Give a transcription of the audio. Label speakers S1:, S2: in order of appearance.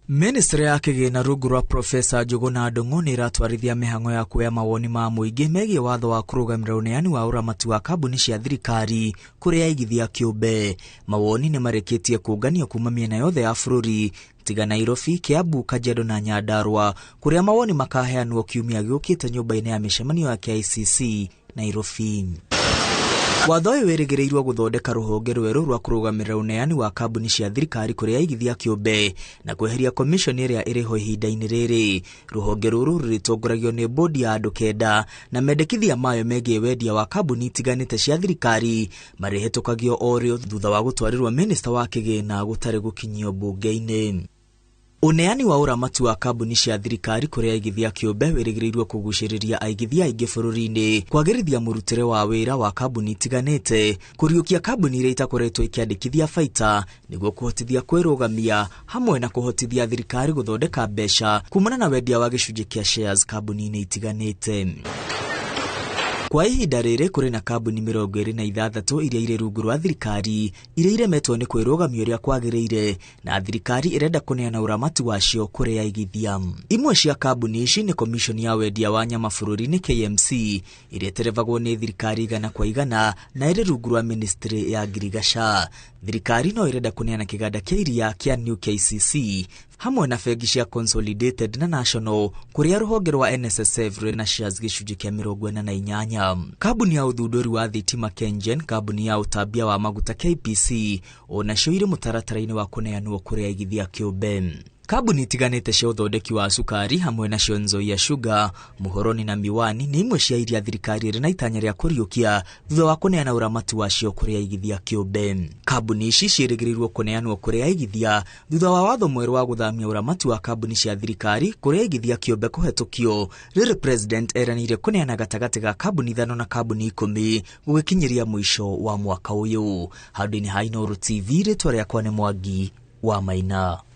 S1: Ministry ya kĩgĩna rungu rwa Profesa Njuguna Ndung'u nĩ ĩratwarithia mĩhang'o ya kuoya mawoni ma mũingĩ megiĩ watho wa kũrũgamĩrĩra ũneani wa ũramati wa kambuni cia thirikari kũrĩ aigithia kĩũmbe. Mawoni nĩ marĩkĩtie kũnganio kuma mĩena yothe ya bũrũri tiga Nairobi, Kiambu, Kajiado na Nyandarua, kũrĩa mawoni makaheanwo kiumia gĩũkĩte nyũmba-inĩ ya mĩcemanio ya KICC Nairobi. Watho ũyũ wĩrĩgĩrĩirwo gũthondeka rũhonge rwerũ rwa kũrũgamĩrĩra ũneani wa kambuni cia thirikari kũrĩ aigithia kĩũmbe na kweheria komishoni ĩrĩa ĩrĩ ho ihinda-inĩ rĩrĩ. Rũhonge rũrũ rũrĩtongoragio nĩ bodi ya andũ 9 na mendekithia mayo megiĩ wendia wa kambuni itiganĩte cia thirikari marĩhĩtũkagio o rĩo thutha wa gũtwarĩrwo minista wa kĩgĩna gũtarĩ gũkinyio mbunge-inĩ. Ũneani wa ũramati wa kambuni cia thirikari kũrĩ aigithia kĩũmbe wĩrĩgĩrĩirwo kũgucĩrĩria aigithia aingĩ bũrũri-inĩ, kwagĩrithia mũrutĩre wa wĩra wa kambuni itiganĩte, kũriũkia kambuni iria itakoretwo ikĩandĩkithia baita nĩguo kũhotithia kwĩrũgamia, hamwe na kũhotithia thirikari gũthondeka mbeca kumana na wendia wa gĩcunjĩ kĩa shares kambuni-inĩ itiganĩte. Kwa ihinda rĩrĩ kũrĩ na kambuni 26 iria irĩ rungu rwa thirikari iria iremetwo nĩ kwĩrũgamia ũrĩa kwagĩrĩire na thirikari ĩrenda kũneana ũramati wacio kũrĩ aigithia. Imwe cia kambuni ici nĩ komishoni ya wendia wa nyama bũrũri-inĩ KMC ĩrĩa ĩterebagwo nĩ thirikari 100% na ĩrĩ rungu rwa ministry ya ngirigaca. Thirikari no ĩrenda kũneana kĩganda kĩa iria kĩa New KCC hamwe na bengi cia Consolidated na National kũrĩa rũhonge rwa NSSF rwĩ na shares gĩcunjĩ kĩa 48. Kambuni ya ũthundũri wa thitima KenGen, kambuni ya ũtambia wa maguta KPC onacio irĩ mũtaratara-inĩ wa kũneanwo kũrĩ aigithia kĩũmbe. Kambuni itiganĩte cia ũthondeki wa cukari hamwe nacio Nzoia Sugar, Muhoroni na Miwani nĩ imwe cia iria thirikari ĩrĩ na itanya rĩa kũriũkia thutha wa kũneana ũramati wacio kũrĩ aigithia kĩũmbe. Kambuni ici ciĩrĩgĩrĩirwo kũneanwo kũrĩ aigithia thutha wa watho mwerũ wa gũthamia ũramati wa kambuni cia thirikari kũrĩ aigithia kĩũmbe kũhetũkio, rĩrĩ President eranĩire kũneana gatagatĩ ga kambuni 5 na kambuni 10 gũgĩkinyĩria mũico wa mwaka ũyũ. Handũ-inĩ ha Inooro TV, rĩtwa rĩakwa nĩ Mwangi wa Maina.